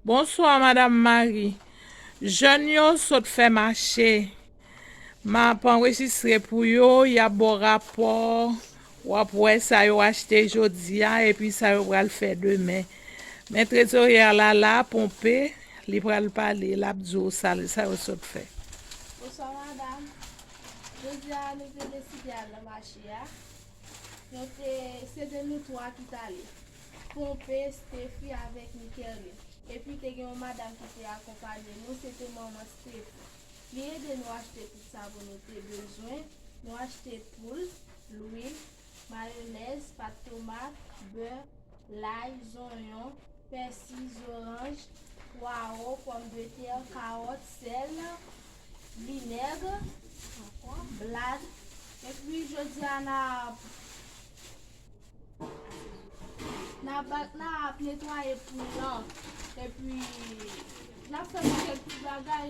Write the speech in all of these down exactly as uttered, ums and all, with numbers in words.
Bonswa, Madam Marie. Jèn yo sot fè mache. M ap anrejistre pou yo, y ap ba w rapò. W ap wè sa yo achte jodi a, epi sa yo pral fè demen. Men trezoryè la la, ponpe, li pral pale, l ap di w sa, sa yo sot fè. Bonswa, madanm. Jodi a, nou te deside al nan mache a. Nou te, se de nou twa ki t ale. Ponpe, Stephy avèk Mikerlin. Epi te gen yon madanm ki te akonpanye nou, se te manman Stephy. Li ede nou achte tout sa pou nou te bezwen. Nou achte poul, lwil, mayonèz, pat tomat, bè, lay, zonyon, pèsi, zoranj, pwawo, pòmdetè, kawòt, sèl, vinèg, blad. Epi jodi a n ap, n ap, n ap netwaye poul lan. Epi n ap fè kèk ti bagay.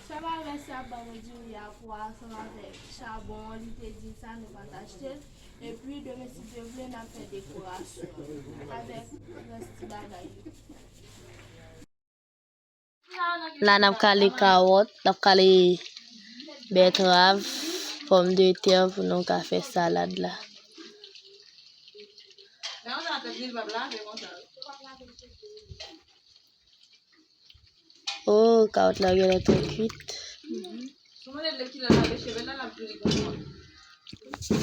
Sè Marie ap ban mwen diri a pou ansanm avèk chabon an, li te di sa, nou pa t achte l. Epi demen, si Dye vle, n ap fè dekorasyon avèk rès ti bagay yo. La, n ap kale kawòt, n ap kale bètrav, pòmdetè pou nou ka fè salad la. Oh, kawòt la genlè twò kwit.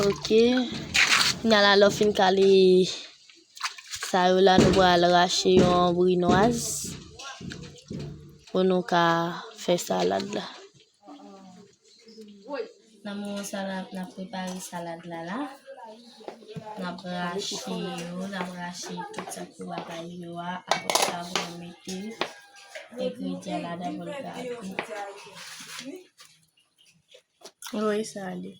Ok. Kounye a la, lè w fin kale sa yo la, nou pral rache yon brinwaz pou nou ka fè salad la. Nan moman sa la, n ap prepare salad la la. N ap rache yo, n ap rache tout sa k pou bagay yo a. Apre sa, pou nou mete engredyan ladan pou l ka byen. Voye sa ale.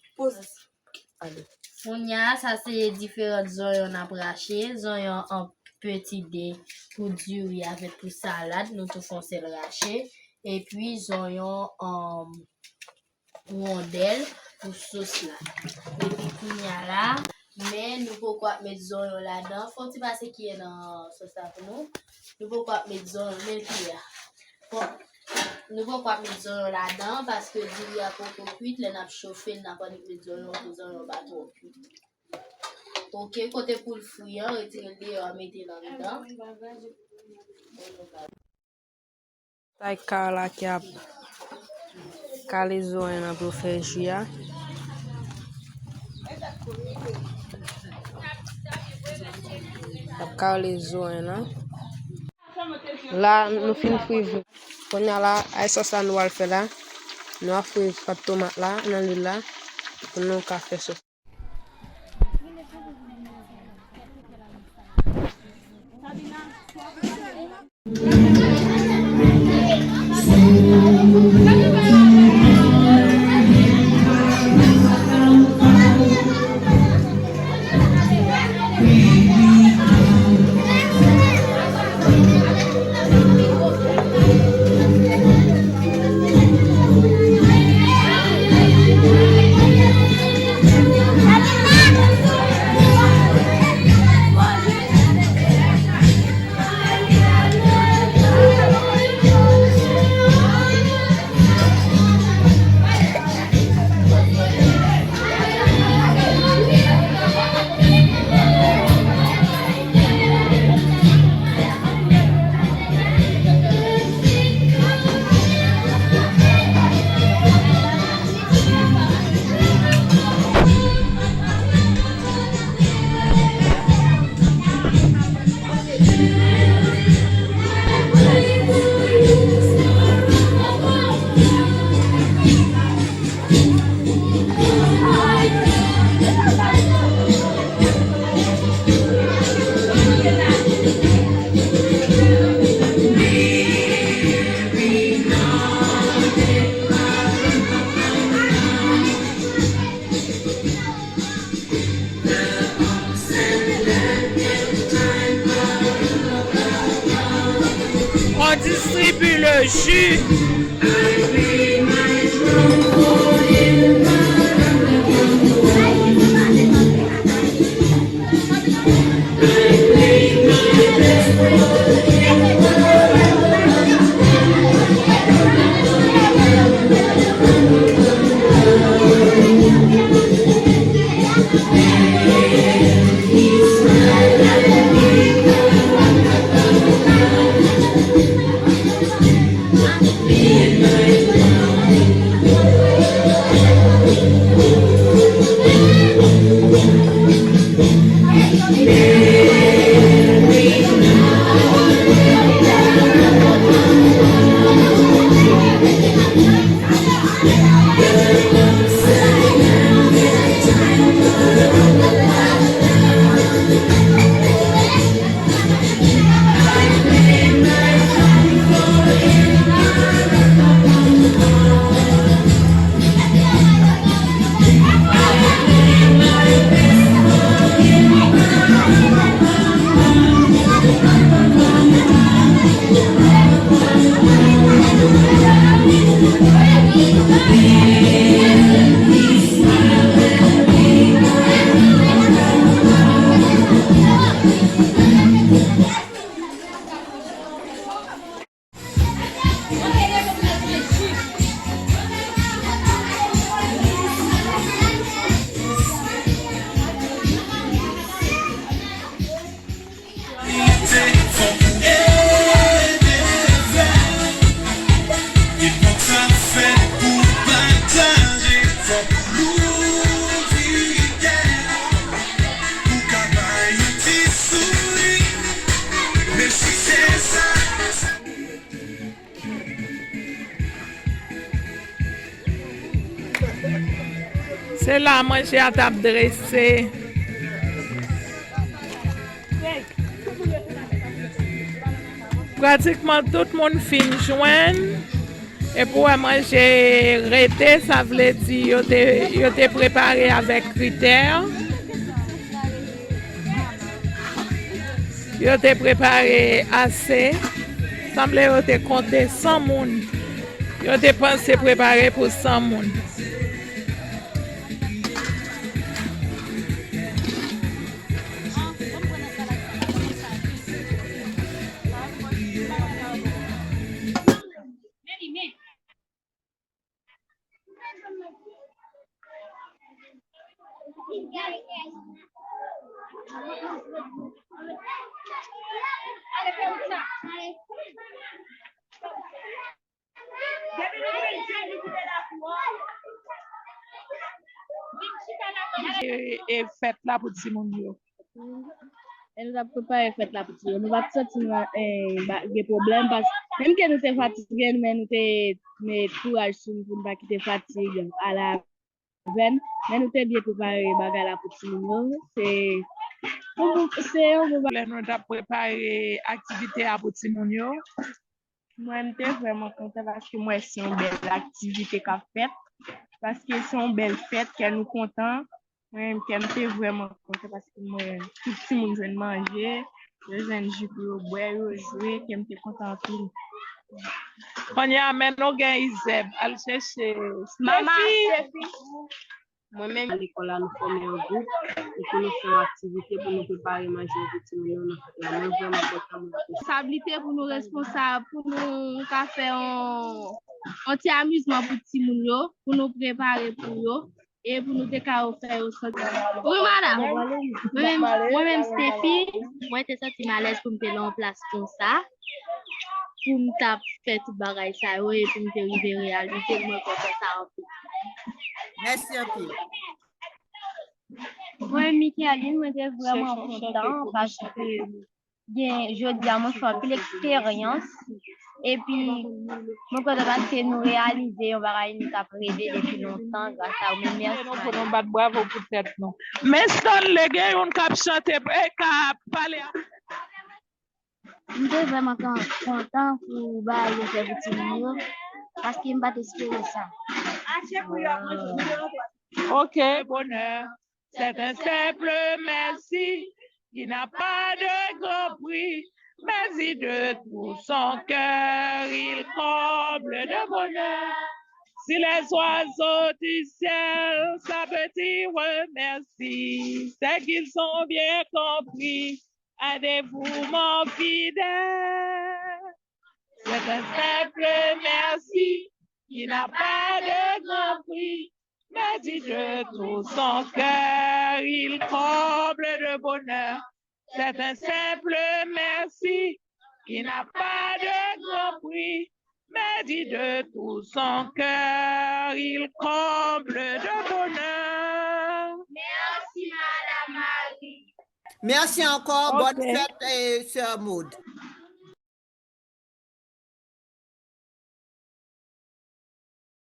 Kounye a, sa se diferan zonyon n ap rache. Zonyon an peti de pou diri avèk pou salad, nou tou fè yon sèl rache. Epi zonyon, um, wondèl pou sos la. Epi kounye a la, men nou poko ap met zonyon ladan. Fè yon ti pase kiyè nan sos la pou nou. Nou poko ap met zonyon, men kiyè a. Bon, nou poko ap met zonyon ladan paske diri a poko kwit. Lè n ap chofe l, n ap annik met zonyon pou zonyon pa twò kwit. Ok, kote pou l fri an, retire l deyò a, mete l anndan. Sa e Carla ki ap kale zoranj lan pou fè ji a. L ap kale zoranj lan. La, nou fin fri. Kounye a la, ay sòs la nou al fè la. Nou ap fri pat tomat la nan lwil la pou nou ka fè sòs. On distribue le jus. Se la manje a t ap drese. Pratikman tout moun fin jwenn. Epi w wè manje rete, sa vle di yo te, yo te prepare avèk kritè. Yo te prepare ase. Sanble yo te konte san moun. Yo te panse prepare pou san moun. E, e fèt la pou timoun yo. E nou t ap prepare fèt la pou timoun yo. Nou pa t santi nou, eh, ba, gen pwoblèm, pas, menm ke nou te fatige, men nou te met kouraj sou nou pou nou pa kite fatig al avè n. Men nou te byen prepare bagay la pou timoun yo. Se yon bon, se yon bon bagay. Lè nou t ap prepare aktivite a pou timoun yo, mwen, m te vrèman kontan paske m wè se yon bèl aktivite k ap fèt. Paske se yon bèl fèt, kè nou kontan. Mwen menm, kè m te vrèman kontan paske m wè tout timoun jwenn manje, yo jwenn ji pou yo bwè, yo jwe, kè m te kontan anpil. Kounye a, men nou gen Izèb, al chèche Mama Stefi. Stefi. Mwen menm, lekòl la, nou fòme yon gwoup epi nou fè yon aktivite pou nou prepare manje pou timoun yo nan fèt la. Mwen vrèman kontan, mwen apresye. Responsablite pou nou responsab, pou nou ka fè yon, yon ti amizman pou timoun yo, pou nou prepare pou yo, e pou nou te ka fè yo santi. Wi, madam. Mwen menm, mwen menm, Stefi, mwen te santi m alèz pou m te nan yon plas konsa, pou m t ap fè tout bagay sa yo e pou m te rive reyalize l, mwen kontan sa anpil. Mèsi anpil. Mwen, Micheline, mwen te vrèman kontan paske gen, jodi a, mwen fè anpil eksperyans. Epi, mwen kontan paske nou reyalize yon bagay nou t ap reve depi lontan gras a ou menm. Mèsi. Nou pou nou bat bravo pou tèt nou. Men Stanley, gen youn k ap chante, eh, k ap pale a. M te vrèman kon-, kontan pou bagay yo fè pou timoun yo, paske m pa t espere sa. Ok. Bonheur, c'est un simple merci qui n'a pas de grand prix, mais il de tout son cœur, il comble de bonheur. Si les oiseaux du ciel savent dire merci, c'est qu'ils ont bien compris un dévouement fidèle. C'est un simple merci qui n'a pas de grand prix, mais dit de tout son cœur, il comble de bonheur. C'est un simple merci qui n'a pas de grand prix, mais dit de tout son cœur, il comble de bonheur. Merci encore. Bonne Ok. Fête, eh, Sœur Maud.